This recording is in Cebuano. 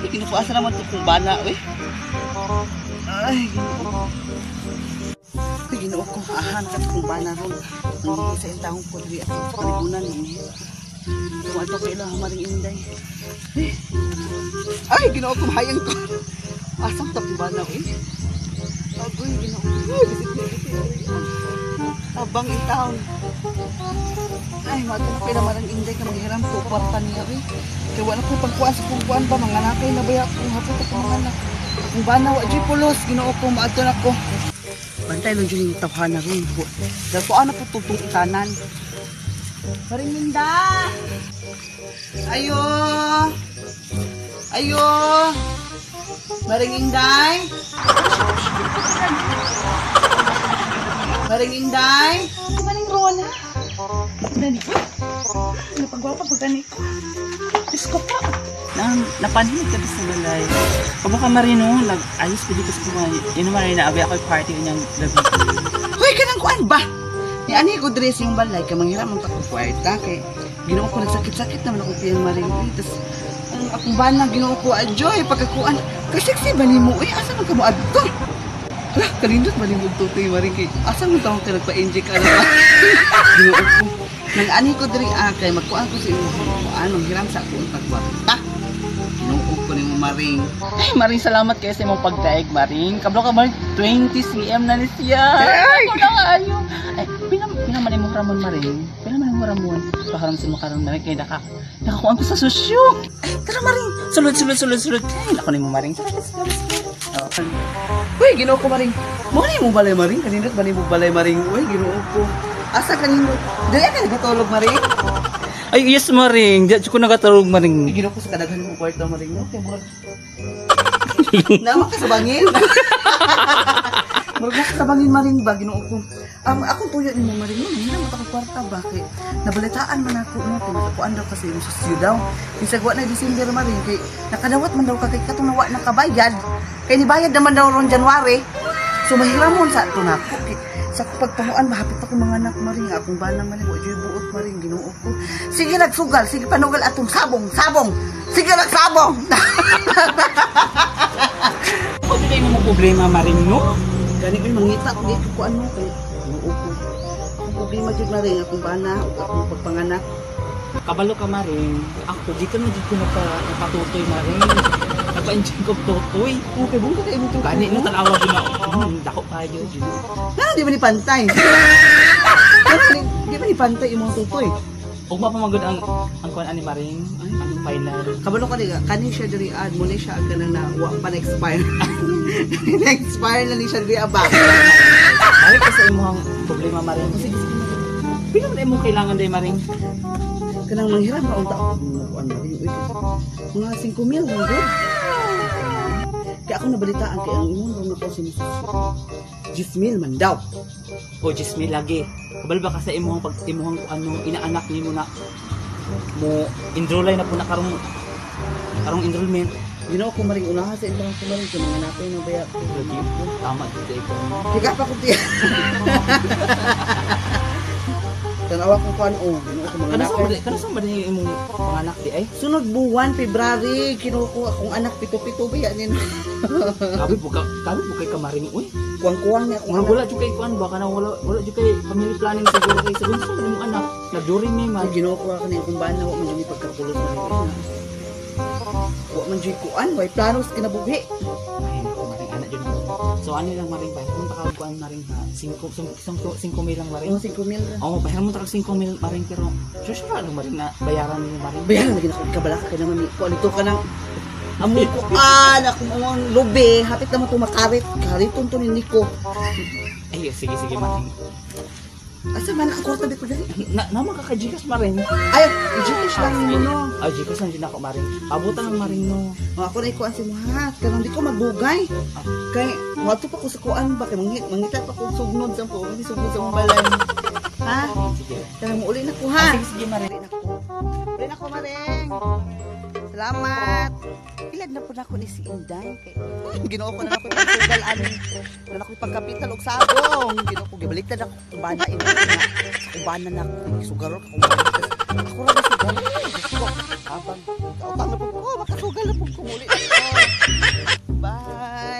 Kinukuasa naman ito kung bana, eh. Ay, Ginoo. Ay, Ginoo ko. Ahan ka kung bana ron. Ang sa intahong ko, diri ako sa kalibunan. Kung ato kailangan maring inday. Ay, Ginoo ko, mahayang ko. Asam ta kung bana, eh. Agoy, Ginoo ko. Ay, bisit na, bisit. Abang intahong. Ay, mato na pila marang inday ka maghiram ko. Kwarta niya, eh. Kaya wala ko pagkuan sa kung ba, mga nakay na baya akong hapot akong mga anak. Kung bana, wa dyan pulos, Ginoo ko, maadto na ko. Bantay lang dyan yung tawhana rin. Dahil ko ano po tutong itanan. Maringinda! Ayo! Ayo! Maringinday! Maringinday! Maring Rona! Dani ko? Napagwapa pag gani ko. Diyos ko po. Napanhin ka sa balay. Kabo ka marino, nag-ayos pwede ka sa kumay. Yun naman ay naabi ako yung party kanyang gabi. Hoy, kanang kuan ba? Ni ani ko dress yung balay kay manghiram ang takong kwarta kay Ginoo ko nagsakit-sakit naman ako tiyan maring. Tas ang akong bana Ginoo ko adjoy pagkakuan. Kay sexy ba nimo eh asa man ka mo adto? Hala, kanindot ba nimo tutoy maring kay asa man taong ka nagpa-inject ka na. Ginoo ko. Nang ani ko diri kay magkuan ko sa imong kuan manghiram sa akong pagkwarta. Ginoo ko nimo maring. Ay, Maring, salamat kayo sa imong pagdaig, Maring. Kablo ka, Maring, 20 cm na ni siya. Ay! Ako na kaayo. Ay, pinaman imong ramon, Maring. Pinaman imong ramon. Pakaram sa imong karon, Maring, kay nakakuan ko sa susyo. Ay, tara, Maring. Sulod, sulod, sulod, sulod. Ay, nako nimo, Maring. Tara, let's go, let's go. Oh. Uy, Ginoo ko maring. Mo ni mo balay maring, kanindot ba nimo balay maring? Uy, Ginoo ko. Asa kanindot? Dili ka nagatulog maring? Ay, yes, Maring. Di ko nagatulog, Maring. Ginoo ko sa kadaghan mo kwarta maring. No, kay murag. Nama ka sa bangin. Murag ka sa bangin maring ba Ginoo ko. Ang akong tuyo nimo maring, no, mahina mo ta kwarta ba kay nabalitaan man ako no kay nakakuan daw kasi imong susyo daw. Bisag wa na December maring kay nakadawat man daw ka kay katong nawa nakabayad. Kay nibayad naman daw ron January. So mahiramon sa ato nako kay sa pagpamuan mahapit ako mga anak maring akong bana man wa jud buot maring Ginoo ko. Sige nagsugal, sige panugal atong sabong, sabong. Sige nagsabong. Ko dili mo problema maring no. Gani ko mangita ko dito ko ano kay Ginoo ko. Akong problema jud maring akong bana ug akong pagpanganak. Kabalo ka maring. Ako dito na jud ko napatutoy maring. Napa-enjoy ko tutoy. Okay, bungka kay imong tutoy. Gani no tanawa gyud na. Dako kayo. Na, di ba ni pantay? Di ba ni pantay imong tutoy? Ugma pa man gud ang kuan ani maring, ang final. Kabalo ka di kani siya diri ad mo ni siya kanang na wa pa na expire. Na-expire na ni siya diri aba. Balik ka sa imong problema maring. Sige, sige. Pila man imong kailangan day maring? Kanang manghiram ra unta ako kuan maring. Uy, mga 5,000 man gud. Kaya ako nabalitaan kay ang imong ron ako si 10,000 man daw. O 10,000 lagi. Kabalo ba ka sa imong pag imong ano inaanak nimo na mo enroll na po na karong enrollment. Ginoo ko maring unahan sa imong ko maring sa mga napay na baya. Lagi tama dito ikaw. Kaya pa ko tiya. Tanawa kong kuan oh, Ginoo ko mga Kana anak. sa ba kana sa ba ni imong panganak di ay? Sunod buwan, February, kinuha ko akong anak pito-pito ba yan yun. Kabi po kay kamaring uy. Kuwang-kuwang niya akong Murag anak. wala jud kay kuan ba kana wala wala jud kay family planning siguro kay sa unsa man imong anak. Nagduri mi man. Ang Ginoo ko ka na akong bana, wa man jud pagkapulos na rin. Wa man jud kuan, way plano sa kinabuhi. Ay nako maring anak jud. So ano lang maring pa, kung takawag kuan maring ha, 5 5 5 mil lang maring. Ang 5 mil ra. Oo, pahiram mo takag 5 mil maring pero sure sure lang maring na bayaran ninyo maring. Bayaran lagi na ko kabalaka kay naman ni kuan ito ka nang amoy kuan akong among lubi, hapit naman to makarit. Kariton to ni Nico. Ay sige sige maring. Asa man nakakwarta dito dali? Na na makaka-Gcash maring. Ay, i-Gcash lang Sige. mo no. Ay Gcash lang din ako maring. Abutan lang maring no. Oh, ako na ikuan si Muhat, kanang di ko magbugay. Kay moadto pa ko sa kuan ba kay mangita pa ko sugnod sa ko, hindi sugnod sa mong balay. Ha? Sige. Kaya mo uli na ko ha. Ah, sige sige maring. Uli na ko. Uli na ko Maring. Salamat. Ilad na po na ako ni si Inday. Kay Ginoo ko na ako pagsugal ani. Na ako pagkapital og sabong. Ginoo ko gibaliktad ako kubana ini. Sa kubana na ako sugarol ka kubana. Ako ra sugal. Diyos ko. Habang kautang na po ko, makasugal na po ko muli. Bye.